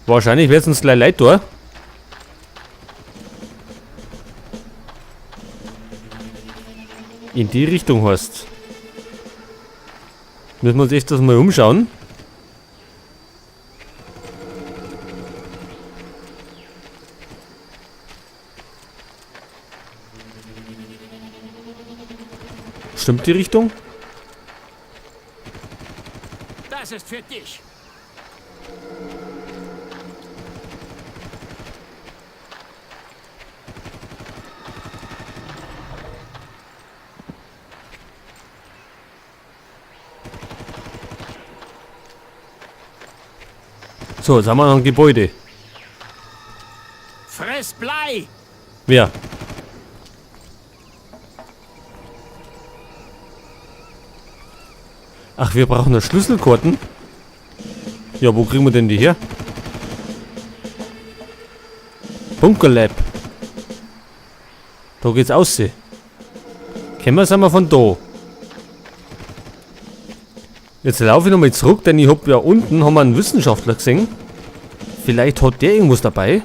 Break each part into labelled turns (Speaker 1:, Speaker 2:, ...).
Speaker 1: Wahrscheinlich wird es uns gleich leid tun. In die Richtung heißt. Müssen wir uns echt das mal umschauen. Stimmt die Richtung?
Speaker 2: Das ist für dich.
Speaker 1: So, jetzt haben wir noch ein Gebäude.
Speaker 2: Fress Blei!
Speaker 1: Wer? Ach, wir brauchen noch Schlüsselkarten. Ja, wo kriegen wir denn die her? Bunker Lab. Da geht's aus. Kennen wir, sind wir von da. Jetzt laufe ich nochmal zurück, denn ich hab ja unten haben wir einen Wissenschaftler gesehen. Vielleicht hat der irgendwas dabei.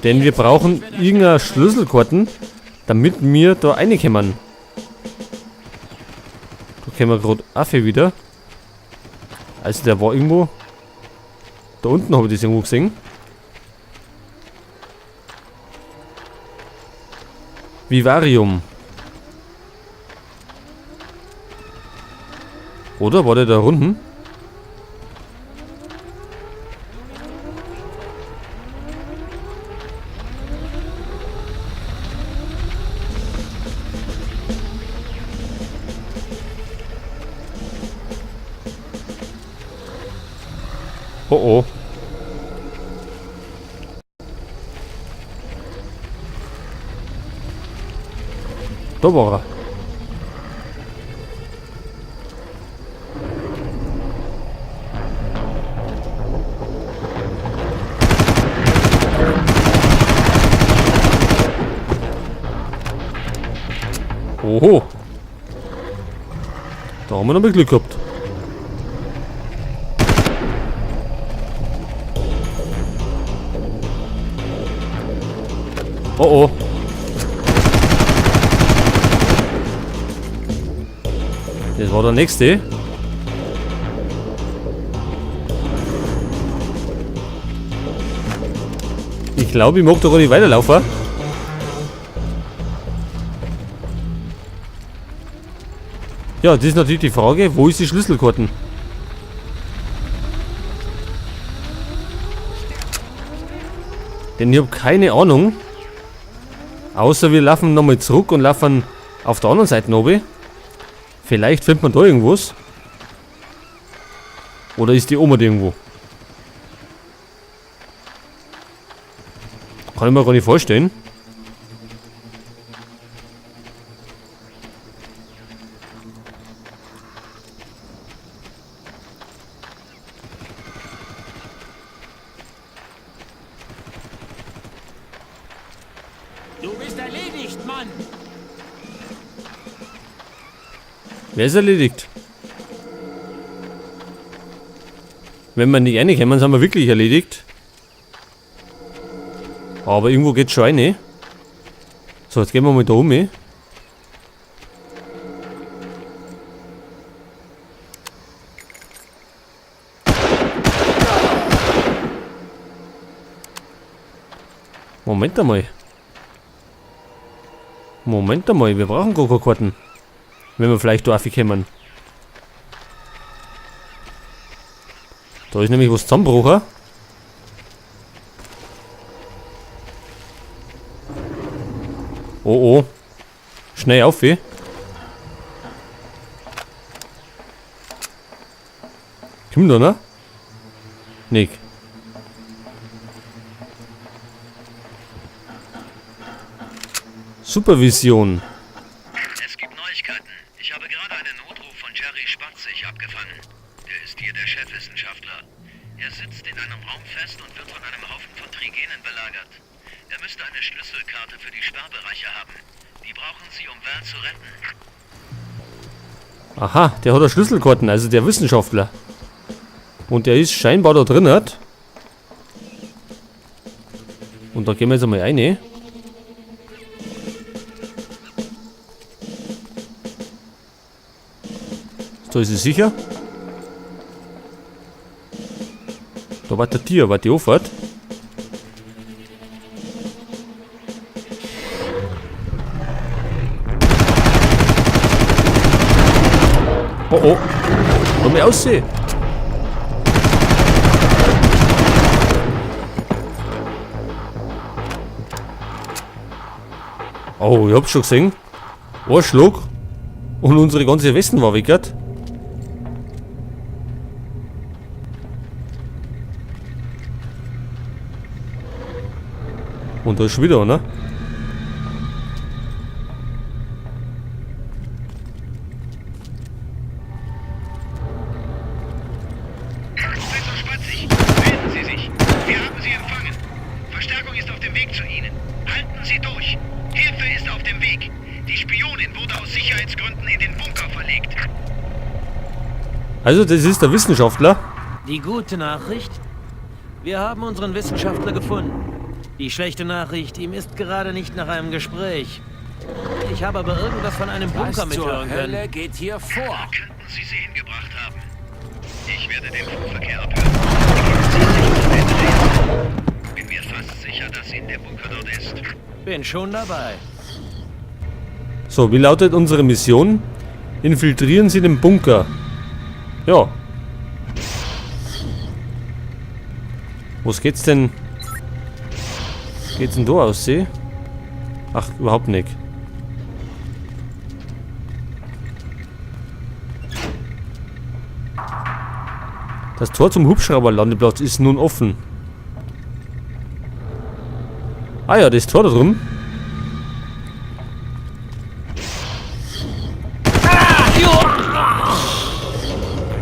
Speaker 1: Denn wir brauchen irgendeine Schlüsselkarten, damit wir da reinkommen. Da kommen wir grad Affe wieder. Also der war irgendwo. Da unten habe ich das irgendwo gesehen. Vivarium. Oder war der da unten? Oh oh. Da war er. Oho. Da haben wir noch mal Glück gehabt. Oh oh. Das war der nächste. Ich glaube, ich mag da gar nicht weiterlaufen. Ja, das ist natürlich die Frage, wo ist die Schlüsselkarten? Denn ich hab keine Ahnung. Außer wir laufen nochmal zurück und laufen auf der anderen Seite runter. Vielleicht findet man da irgendwas. Oder ist die Oma da irgendwo? Kann ich mir gar nicht vorstellen.
Speaker 2: Du bist erledigt, Mann!
Speaker 1: Wer ist erledigt? Wenn wir nicht reinkommen, sind wir wirklich erledigt. Aber irgendwo geht's schon rein. So, jetzt gehen wir mal da um. Moment einmal. Moment einmal, wir brauchen gar keine Karten. Wenn wir vielleicht da raufkommen. Da ist nämlich was zusammengebrochen. Oh oh. Schnell auf, weh. Kommt da, ne? Nick. Supervision.
Speaker 3: Es gibt Neuigkeiten. Ich habe gerade einen Notruf von Jerry Spatzig abgefangen. Der ist hier der Chefwissenschaftler. Er sitzt in einem Raum fest und wird von einem Haufen von Trigenen belagert. Er müsste eine Schlüsselkarte für die Sperrbereiche haben. Die brauchen sie, um Val zu retten.
Speaker 1: Aha, der hat eine Schlüsselkarten, also der Wissenschaftler. Und der ist scheinbar da drin. Hat. Und da gehen wir jetzt einmal rein. Da ist es sicher. Da war der Tier, war die Auffahrt. Oh oh. Lass mich aussehen. Oh, ich hab's schon gesehen. Ein Schlag. Und unsere ganze Westen war weg. Und da ist schon wieder einer.
Speaker 3: Professor Spatzig, melden Sie sich. Wir haben Sie empfangen. Verstärkung ist auf dem Weg zu Ihnen. Halten Sie durch. Hilfe ist auf dem Weg. Die Spionin wurde aus Sicherheitsgründen in den Bunker verlegt.
Speaker 1: Also, das ist der Wissenschaftler.
Speaker 4: Die gute Nachricht? Wir haben unseren Wissenschaftler gefunden. Die schlechte Nachricht, ihm ist gerade nicht nach einem Gespräch. Ich habe aber irgendwas von einem
Speaker 2: Was
Speaker 4: Bunker
Speaker 2: zur
Speaker 4: mithören können.
Speaker 2: Hölle geht hier vor?
Speaker 3: Könnten Sie sie hingebracht haben? Ich werde den Flugverkehr abhören. Beginnen Sie sich zu entdrehen. Bin mir fast sicher, dass sie in dem Bunker dort ist.
Speaker 4: Bin schon dabei.
Speaker 1: So, wie lautet unsere Mission? Infiltrieren Sie den Bunker. Ja. Was geht's denn? Geht's denn da aussehen? Ach, überhaupt nicht. Das Tor zum Hubschrauberlandeplatz ist nun offen. Ah ja, das Tor da drum.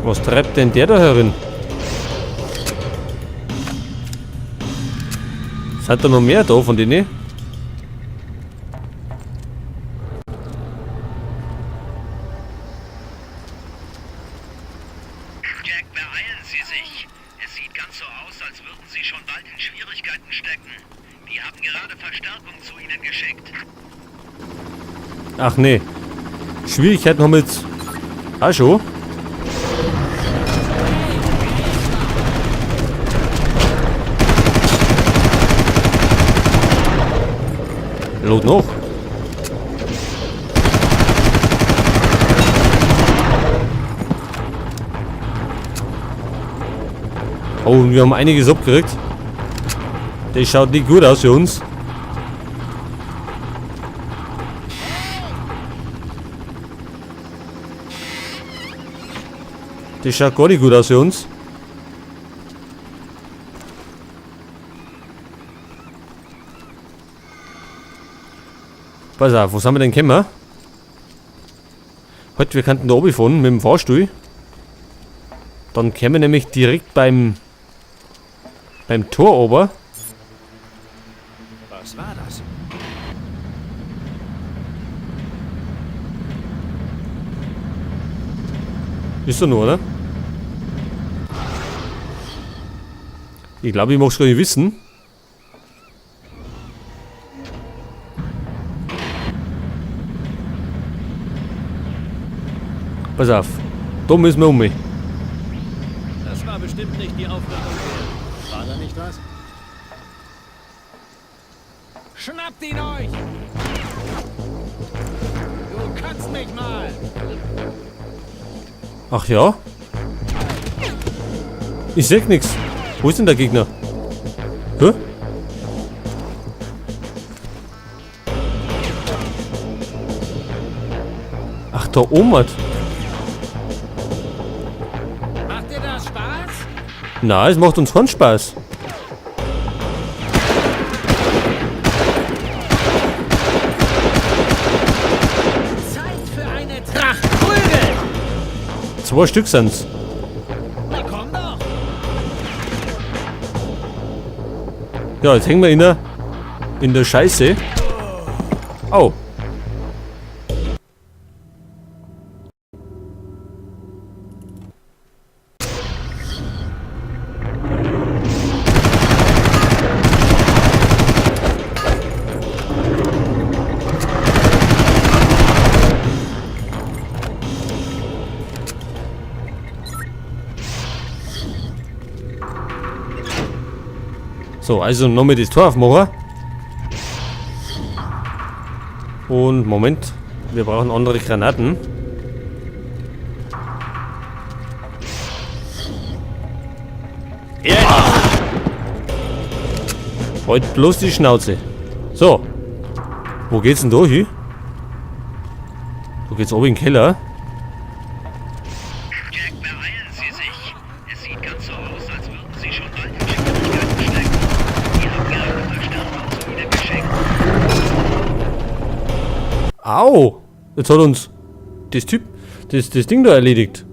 Speaker 1: Was treibt denn der da herin? Sind da noch mehr da von denen?
Speaker 3: Jack, beeilen Sie sich. Es sieht ganz so aus, als würden Sie schon bald in Schwierigkeiten stecken. Die haben gerade Verstärkung zu Ihnen geschickt.
Speaker 1: Ach nee. Schwierigkeiten haben wir jetzt auch schon. Lot noch. Oh, und wir haben einiges abgekriegt. Das schaut nicht gut aus für uns. Das schaut gar nicht gut aus für uns. Pass auf, wo sind wir denn gekommen? Heute, wir könnten da oben fahren mit dem Fahrstuhl. Dann kämen wir nämlich direkt beim Tor oben.
Speaker 2: Was war das?
Speaker 1: Ist doch nur, oder? Ich glaube, ich mag's gar nicht wissen. Pass auf. Da müssen wir um mich.
Speaker 4: Das war bestimmt nicht die Aufregung wert. War da nicht was?
Speaker 2: Schnappt ihn euch! Du kannst mich mal!
Speaker 1: Ach ja? Ich seh nix. Wo ist denn der Gegner? Hä? Ach, da oben hat.
Speaker 2: Macht dir das Spaß?
Speaker 1: Na, es macht uns keinen Spaß.
Speaker 2: Zeit für eine Tracht Prügel!
Speaker 1: 2 Stück sind's.
Speaker 2: Na komm doch!
Speaker 1: Ja, jetzt hängen wir in der Scheiße. Au. So, also nochmal das Tor aufmachen. Und Moment, wir brauchen andere Granaten. Jetzt! Halt bloß die Schnauze. So. Wo geht's denn da hin? Da geht's oben in den Keller.
Speaker 3: Jack, beeilen Sie sich. Es sieht ganz so aus, als würden Sie schon bald in Schwierigkeiten stecken. Die haben gerade Verstärkung zu Ihnen geschickt.
Speaker 1: Au! Jetzt hat uns das Typ, das Ding da erledigt.